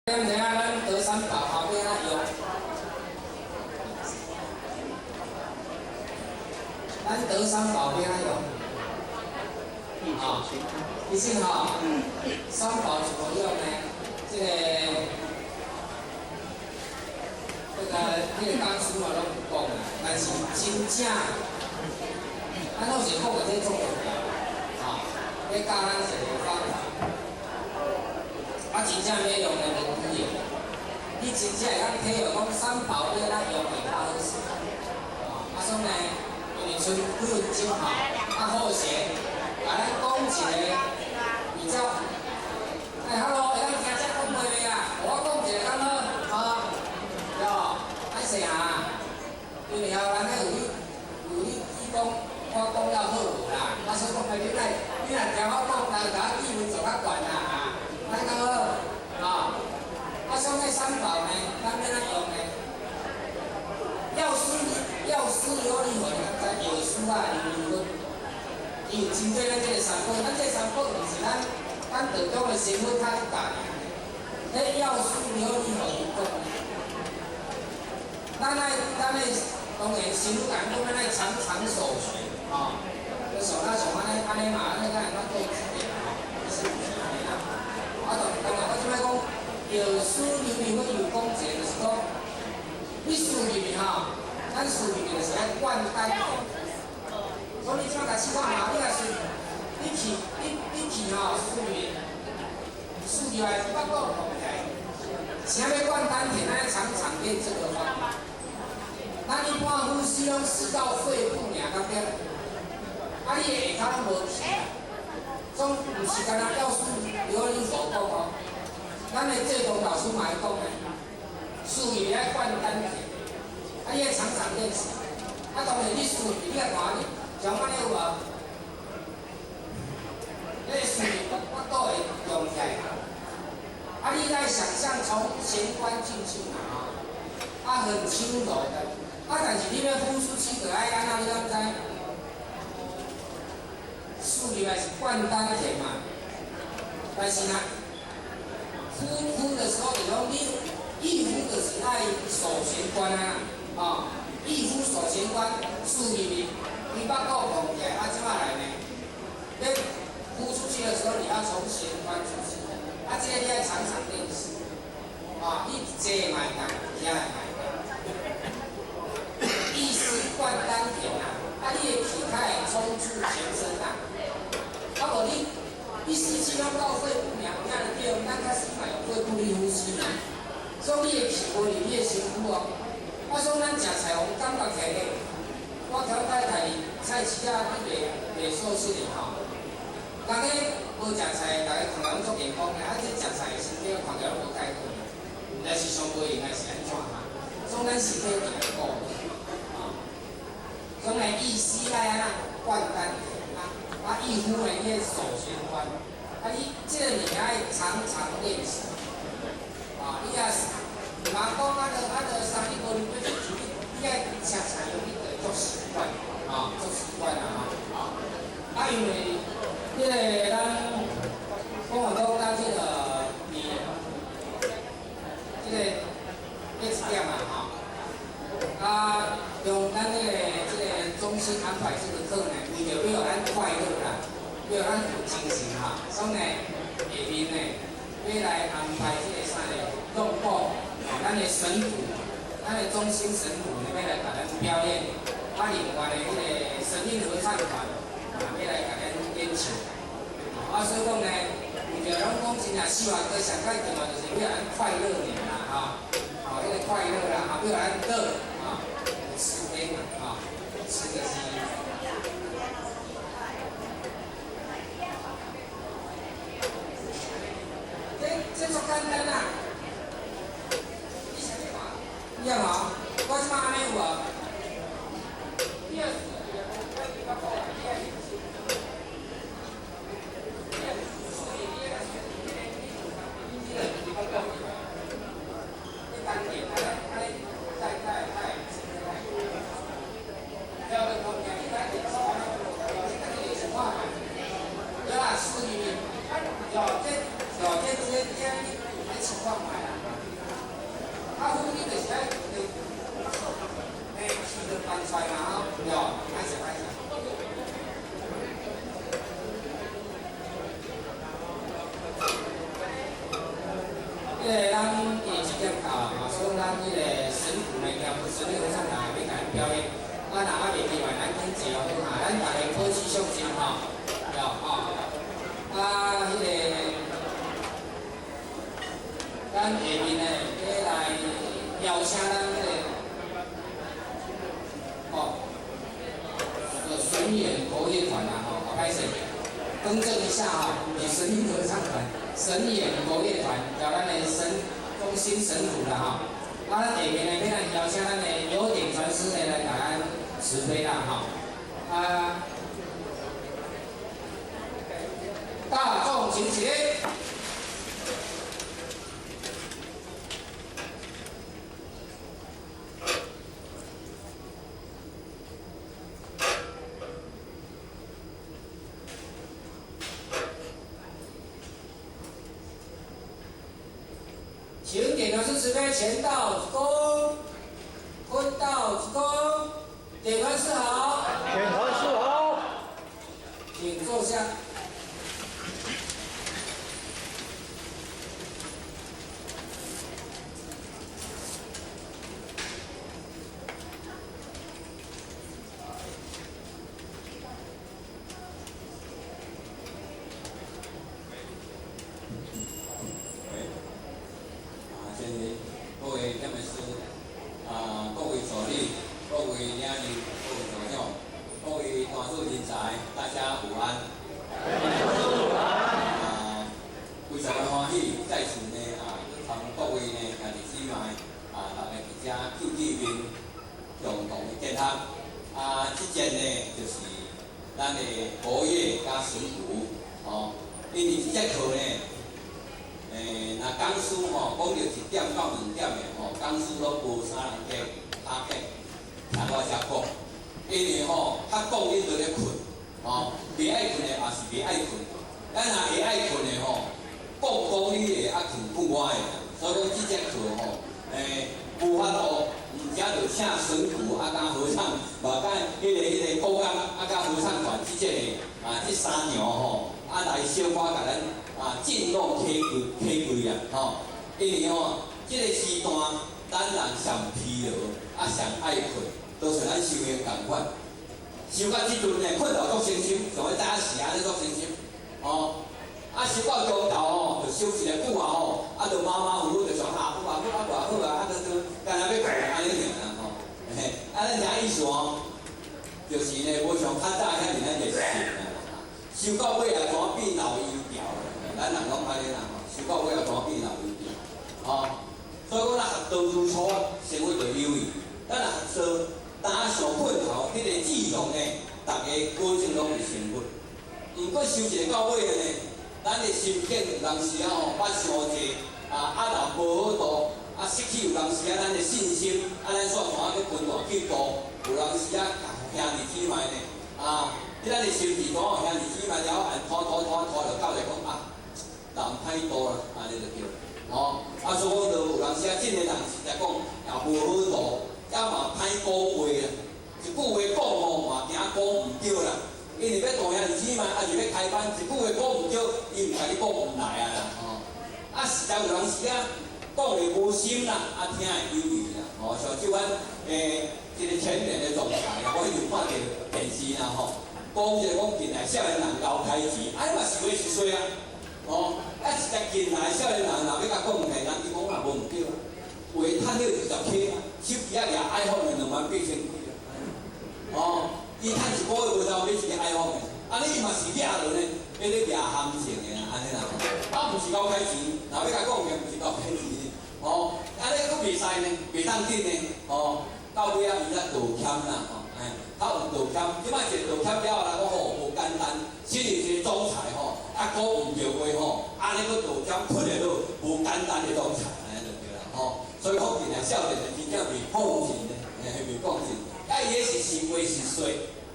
知影咱得三寶後欲按怎用？咱得三寶欲按怎用？啊，其實吼，三寶怎麼用呢？這個講師嘛攏有講啦，但是真正，咱攏是講的這足重要，啊，咧教咱一個方法。啊，真正欲用的無幾个，你真正會當體會講三寶欲按怎用會較好勢。啊，所以呢，因為賰幾分鐘吼，啊好勢，共咱講一個比較。哎，hello，會當聽這講話袂啊？我講一個敢好？吼，對無？歹勢啊，因為吼，人咧有咧講，我講了好無啦？啊，所以講，哎，你若聽我講，人共我氣氛做較懸啦，啊，咱講好，吼。啊，所以三寶呢，咱欲按怎用呢？藥師琉璃佛，你敢知？藥師啊，琉璃佛，伊有針對咱這個三寶，咱這個三寶毋是咱道中的師父較去教爾，彼藥師琉璃佛伊講的。咱愛當然師父共咱講，咱愛常常守玄，吼，就守那像按呢按呢嘛，按呢敢會當做指點吼，其實毋是按呢啦。啊，當然我這擺講藥師琉璃佛有講一個，就是講你輸入去吼，咱輸入去就是愛灌丹田。所以你這擺共試看覓，你若是你氣你氣吼輸入去，輸入來腹肚膨起來，啥欲灌丹田？咱愛常常練這個方法。咱一般呼吸攏吸到肺部爾，敢對？啊，你的下跤攏無氣啊，總毋是干焦藥師琉璃佛講哦。咱的濟公老師嘛會講的，輸入愛灌丹田，啊，你愛常常練習。啊，當然你輸入，你來看你，像按呢有無？你輸入腹肚會用起來。啊，你愛想象從玄關進去嘛，吼，啊，很輕柔的。啊，但是你欲呼出去，就愛按怎？你敢知？輸入來是灌丹田嘛，但是呢，呼呼的時候，就是講你一呼就是愛鎖玄關啊，吼，一呼鎖玄關，輸入去，伊腹肚膨起來，啊，這擺來呢，你呼出去的時候，你要從玄關出去，啊，這個你愛常常練習，啊，你坐嘛會當，徛嘛會當。意識灌丹田啊，啊，你的氣較會衝出全身啊。啊，無你吸氣攏到肺部爾，有影就對，咱較少嘛用肺部咧呼吸嘛，所以你的氣無入你的身軀哦。啊，所以咱食菜，予感覺起來咧，我頭擺家己菜市仔去賣賣素食的吼，人咧無食菜，逐个看來攏足健康的，啊，這食菜的身體看起來攏無改變，毋知是上無閒還是按怎哈？所以咱身體一定愛顧。所以意思愛按怎灌丹田啊，啊，意呼呢，你鎖玄關，啊，你這個物件愛常常練習，啊，你若是毋通講啊，著啊著三日五日欲做，你愛常常用，你就會足習慣，啊，足習慣啊，吼，啊，因為這個咱講話講咱這個佇這個這一點啊，吼，啊，用咱這個中心安排這個課呢，為著欲予咱快樂啦，欲予咱有精神哈，所以呢，下面呢，欲來安排這個啥呢？動作，咱的神鼓，咱的中心神鼓呢，欲來共咱表演，啊，另外呢，這個神韻合唱團啊，欲來共咱演唱。啊，所以講呢，為著攏講真正四萬哥上蓋重要就是欲予咱快樂爾啦，吼，吼，彼個快樂啦，啊，欲予咱樂，啊，慈悲嘛，啊，慈就是。這足簡單啦，你先看，你有無？我這擺按呢有無？你若你愛你丹田按呢按呢，再再再，跳個空間，你丹田是按呢，你丹田是看覓？對啦，輸入去，哦，這哦這這這你愛試看覓啦。就是愛，嘿，戲就搬出來嘛吼，對，歹勢歹勢。彼個咱第一點到啊，所以咱彼個神鼓呢，兼神樂合唱團欲共咱表演。啊，若猶袂記嘛，咱緊坐好哈，咱逐家保持肅靜吼，對吼。啊，彼個咱下面呢，欲來邀請咱彼個，哦，神演國樂團啊，吼，歹勢，更正一下哈，是神音合唱團。神演國樂團，叫咱的神中心神鼓啦吼。啊，咱下面呢，欲來邀請咱的有點傳師呢來共咱慈悲啦吼。啊，大眾請起立。請點傳師慈悲，前道鞠躬，坤道鞠躬，點傳師好。點傳師好。請坐下。各位攝影師，啊，各位助理，各位領袖，各位組長，各位大主人才，大家午安。午安。啊，非常的歡喜，再次呢啊，同各位呢兄弟姊妹啊，大家佇遮見見面，共同的結合。啊，這節呢就是咱的國樂佮神鼓，哦，因為這節課呢。若講師吼講著一點到兩點的吼，講師攏無啥人在拍客，聽我遮講，因為吼較講恁就咧睏，吼，袂愛睏的也是袂愛睏，咱若會愛睏的吼，講講你會啊睏睏我的啦，所以講這節課吼，無法度，毋只著請神鼓啊，佮合唱，嘛佮彼個國樂啊，佮合唱團這節的啊，這三樣吼，啊來小可共咱。啊，震動體骨體骨啊，吼！因為吼，這個時段，咱人上疲勞，啊上愛睏，都像咱修行仝款。修到這陣呢，睏到足身心，像咧早時按呢足身心，吼！啊，修到中晝吼，就休息一久啊吼，啊，就馬馬虎虎就想啊，好啊，好啊，偌好啊，啊，就就干焦欲睏按呢爾啦吼。嘿，啊，咱啥意思哦？就是呢，無像較早遐爾仔熱情啊，修到尾啊，怎變老油條？咱人攏按呢啦吼，修到尾啊，怎變老油條？吼，所以講咱學道如初，生活就優裕。咱若學做，當上睏頭，彼個志向呢，逐家保證攏會成佛。毋過修一個到尾呢，咱的心境有當時啊吼，捌傷濟啊，啊若無好度，啊失去有當時啊，咱的信心，啊咱煞怎啊閣分大去度？有當時啊，兄弟姊妹呢，啊，你咱的心智怎兄弟姊妹了後，拖拖拖拖就到來講啊。人歹度啦，按呢就對，吼。啊，所以講，就有當時啊，真個人實在講也無好路，也嘛歹講話啦。一句話講吼，嘛驚講毋對啦。因為欲大兄弟姊妹，抑是欲開班，一句話講毋對，伊毋共你講毋來啊啦，吼。啊，實在有當時啊，講的無心啦，啊，聽會猶豫啦，吼。像這款一個前年的總裁啊，我彼陣看著電視啦，吼，講一個講近來少年人𠢕開錢，啊，嘛是話是說啊。哦，啊，實在近來少年人若欲共講起，人伊講嘛無毋對啊。有的趁了20塊啊，手機仔舉 iPhone 的2萬8千幾啊。哦，伊趁一個月無夠買一个 iPhone 的，按呢伊嘛是掠落呢，彼咧掠行情的啦，按呢啦。啊，毋是𠢕開錢，若欲共講起，毋是𠢕開錢的。哦，按呢閣袂使呢，袂當緊呢。哦，到尾仔伊才道歉啦，吼，哎，較有道歉。這擺一個道歉了後，人講吼無簡單，身為一個總裁吼，啊講毋對話吼，按呢閣道歉，困會落，無簡單的總裁，按呢就對啦，吼。所以福建的少年人真正袂講真的，嘿，袂講真。啊，伊彼是實話實說，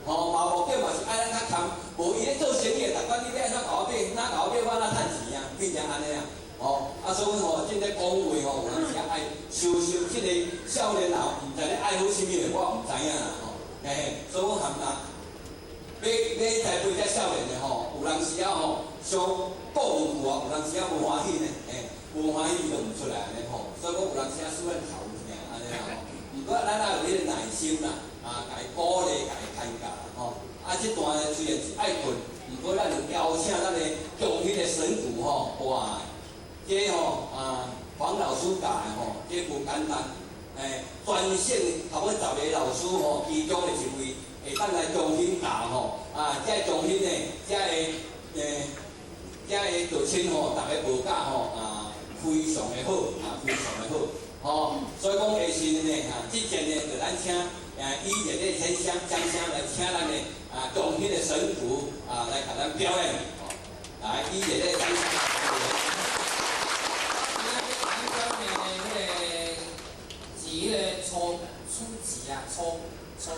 吼，嘛目的嘛是愛咱較謙，無伊咧做生意，逐擺你欲按怎共我買，哪共我買，我哪趁錢啊？變成按呢啊，吼。啊，所以吼，真咧講話吼，有當時愛小收拾這个少年人，毋知咧愛好啥物咧，我毋知影啦吼。嘿嘿，所以我含啊，欲欲栽培遮少年的吼，有當時仔吼，傷過分啊，有當時仔無歡喜呢，嘿，無歡喜伊就毋出來按呢吼。所以講有當時仔需要頭疼按呢啦吼。毋過咱也有彼个耐心啦，啊，共伊鼓勵，共伊牽教啦吼。啊，這段呢雖然是愛睏，毋過咱有邀請咱的中興的神鼓吼，哇，這吼啊黃老師教的吼，這無簡單。欸，全省差不多10個老師吼，其中的一位會當來中興教吼，啊，這中興呢，這个欸，這个道親吼，逐个報價吼啊，非常的好，啊，非常的好，吼，所以講下時呢，啊，這陣呢，就咱請以熱烈掌聲，掌聲來請咱的啊中興的神鼓啊來共咱表演，吼，來以熱烈掌聲。咱表演的彼个是彼个初初級啊，初初。